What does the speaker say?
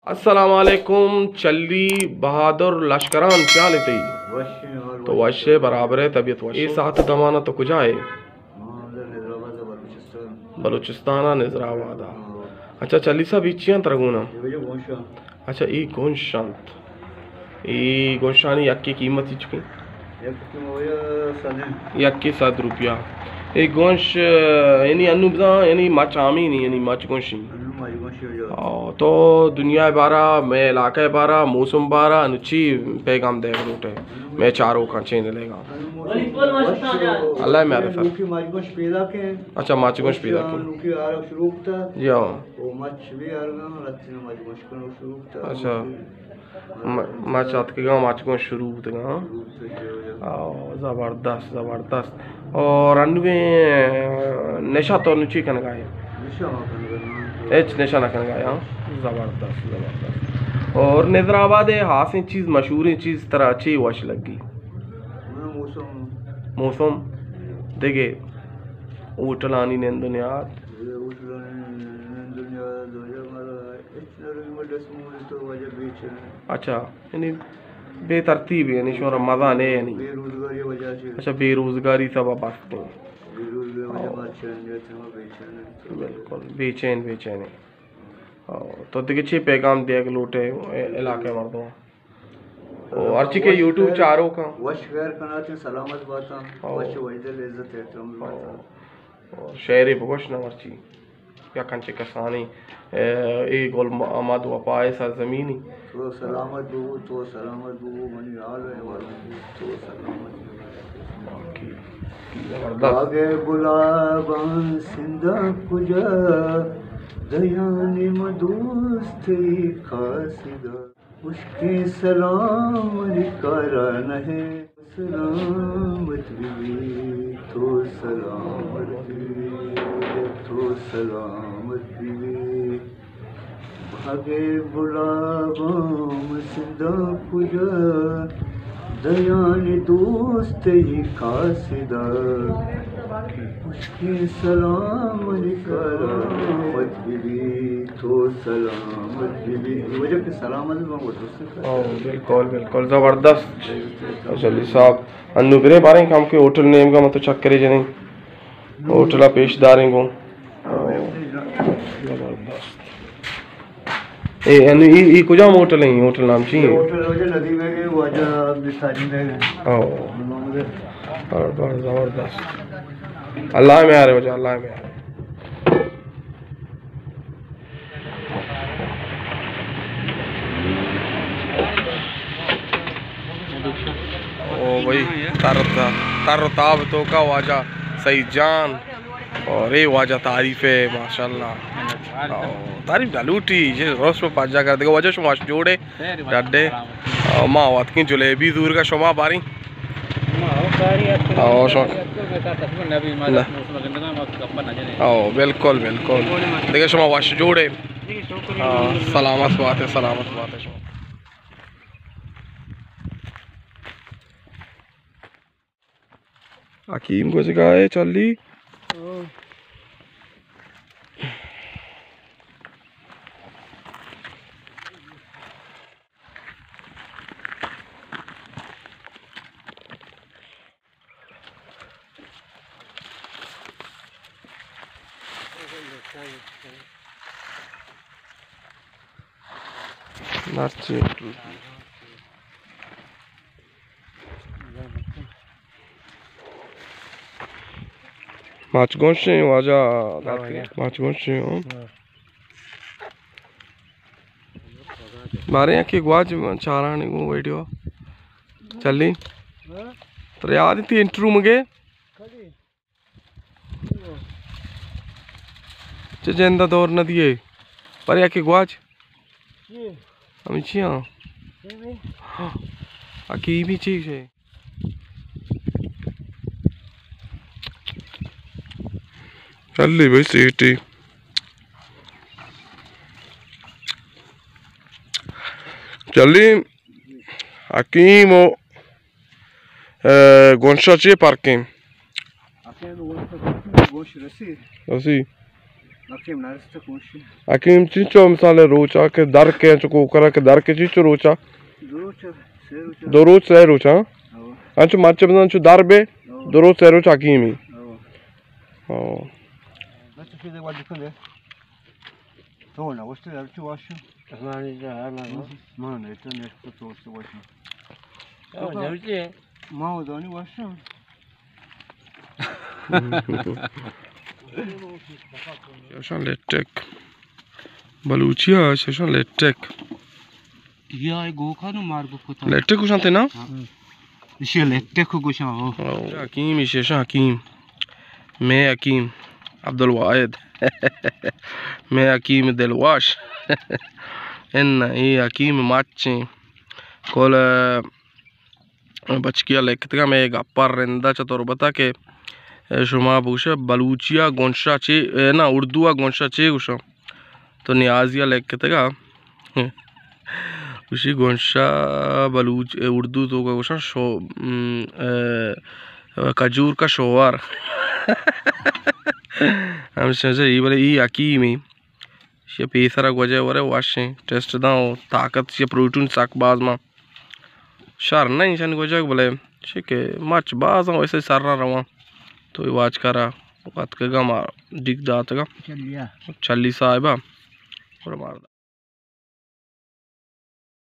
السلام علیکم چلی بہادر لشکران، کیا حال ہے تئی؟ وش ہیں، حال تو وش وش ہے، برابر ہے، طبیعت وش ہے۔ اے ساعت دمانا تو کجا ہے؟ ہاں، ادھر حیدرآباد، بلوچستان۔ بلوچستان ءَ، نظر آباد ءَ۔ ہاں۔ اچھا، چلی صاحب، اے چیاں ترا گونا؟ اے وجہ گونشاں۔ اچھا، اے گونش انت۔ اے گونشانی یکے قیمت چکے؟ یک قیمت وجہ صد ہیں۔ یکے صد روپیہ۔ اے گونش، یعنی انو بزاں، یعنی مچ آمینی، یعنی مچ گونشی۔ انو مچ گونشی وجہ۔ آ، تو دنیا بارا، مئے علاقہ بارا، موسم بارا، انو چی پیغام دے لوٹے؟ مئے چاروکاں چینل ءَ گا۔ اللہ میارے سر۔ نوکی مچ گونش پیدا کن۔ اچھا، مچ گونش پیدا کن۔ نوکی آرگ شروع کتا۔ جی ہاں۔ او مچ بھی آرگا، لتینا مچ گونش کنو شروع کتا۔ اچھا۔ م-، مچ آتکگا، مچ گونش شروع بوتگا، ہاں۔ شروع بوتگا، جی ہاں۔ آ، زبردست، زبردست۔ اور انوگیں نشہ تو نو چی کنگا ہے؟ نشہ ما کنگا نہ۔ ہچ نشہ نہ کنگا ہے، ہاں۔ زبردست، زبردست۔ اور نظر آباد ءِ ہاسیں چیز، مشہوریں چیز ترا چی وش لگی؟ من موسم۔ موسم؟ دگہ ہوٹلانی نند و نیاد؟ دگہ ہوٹلانی نند و نیاد، واجہ مارا ہچ نہ رہی، من دست مورے تو واجہ بیچ۔ اچھا، یعنی بے ترتیب، یعنی شمارا مزہ نے یعنی؟ بے روزگاری وجہ سے۔ اچھا، بے روزگاری سبب است۔ بے روزگاری وجہ بات چین، بے چین۔ بالکل، بے چین، بے چین۔ او، تو دگہ چی پیغام دیگ لوٹے علاقہ مردم؟ او، ہرچی کہ یوٹیوب چاروکاں۔ وش خیر کناتیں، سلامت باتاں، او۔ وش وجدل عزت احترام باتاں۔ او، شعرے بگوش نہ مرچی، یا کنچے کسانی، اے، اے گل م-، مد وفا ءِ سرزمینی۔ تو سلامت بو، تو سلامت بو، منی حال ءُ احوال بو، تو سلامت بو۔ باقی زبردست۔ باغ گلاباں سنداں کجا، دیانی من دوست ئی قاصدا۔ مشکیں سلام منی کارا نہ ہے۔ سلامت بی بی، تو سلامت بی بی، تو سلامت بی بی۔ باغ گلاباں سنداں کجا، دیان دوست ئی قاصدا۔ مشکیں سلام منی کارا، سلامت بی بی، تو سلامت بی بی۔ وجہ کہ سلامت بی بی۔ او، بالکل، بالکل، زبردست۔ چلی صاحب، انو برے باریں کم کہ ہوٹل نیمگا من تو چکرے جنیں۔ ہوٹل ءَ پیش داریں گوں۔ او، زبردست۔ اے، انو، ای، ای کجام ہوٹل ہیں؟ ہوٹل نام چی ہے؟ ہوٹل واجہ ندیم ہے، واجہ عبدالساجد ہے۔ او۔ بڑ، بڑ زبردست۔ اللہ میارے واجہ، اللہ میارے۔ او بھائی، تر تا-، تر و تاب توکا واجہ سعید جان اور اے واجہ تعریف ہے، ماشاءاللہ۔ او، تعریف نہ لوٹی، یہ روز پہ پاجا کر دے۔ واجہ شما وش جوڑے، ڈڈے۔ او، ما واتکیں جلیبی زورگا شما باریں۔ او، شما۔ او، بالکل، بالکل۔ دگہ شما وش جوڑے۔ او، سلامت بات ہے، سلامت بات ہے شما۔ حکیم گوجگا ہے، چلی۔ مرچی مچ گوشیں واجہ، ہاں، واجہ۔ مچ گوشیں، ہاں۔ ہاں۔ بارے یکے گواچ چارانی گوں ویڈیو چلی۔ ہاں؟ ترا یاد تھی انٹرو مگے؟ کدی؟ چہ جند ءَ دور نہ دیئے۔ پر یکے گواچ۔ چی؟ ہمیں چی ہاں؟ چی بھائی؟ ہاں۔ حکیمی چی ہے؟ چلی بھائی سیٹی۔ چلی حکیم و، اے، گونشا چی پرکیں؟ حکیم و گونشا پرکیں، گونش رسی۔ رسی۔ حکیم نرست کنشی۔ حکیم چنچو مثال روچا کہ در کے انچو کوکرا کہ در کے چنچو روچا؟ دو روچ، سے روچ۔ دو روچ، سے روچا؟ ہاں۔ انچو مرچ بزن انچو در بے، ہاں۔ دو روچ، سے روچ حکیمی۔ ہاں۔ ہاں۔ بس چیزے واجی کن دے۔ تو نہ وشتے در چو واشو۔ ما نیتو نیتو تو وشتے واشو۔ ما ودانی واشو۔ شوشان لیٹک۔ بلوچی ءَ شوشان لیٹک۔ یا اے گوکا نو مار گو کتا۔ لیٹک گوشان تے نا؟ ہاں۔ ایشی لیٹک گوشان ہو۔ حکیم، ایشی شوشان حکیم۔ میں حکیم عبدالواحد۔ میں حکیم دلواش۔ ان اے حکیم مچیں۔ کل بچکی ءَ لکتگ ءَ مئے گپ ءَ رند ءَ چہ تربت ءَ کہ شما بگوش ئے بلوچی ءَ گونشا چے، اے نا، اردو ءَ گونشا چے گوشاں؟ تو نیازی ءَ لکتگ ءَ گوشی گونشا بلوچ، اے، اردو توک ءَ گوشاں شو-، م، اے، کجور کا شوہر۔ ہمیشہ اے بلے اے حکیمی۔ ایشی پیسر ءَ گوجہ ورے وشیں ٹیسٹ داں و طاقت ایشی پروٹین سک باز ماں۔ شر نہ ایشانی گوجگ بلے چی کہ مچ باز آں ویسے سر نہ رواں۔ تو اے واچ کرا اتکگا ما ڈیک داتگا۔ چلی ءَ۔ چلی صاحبہ۔ اور مار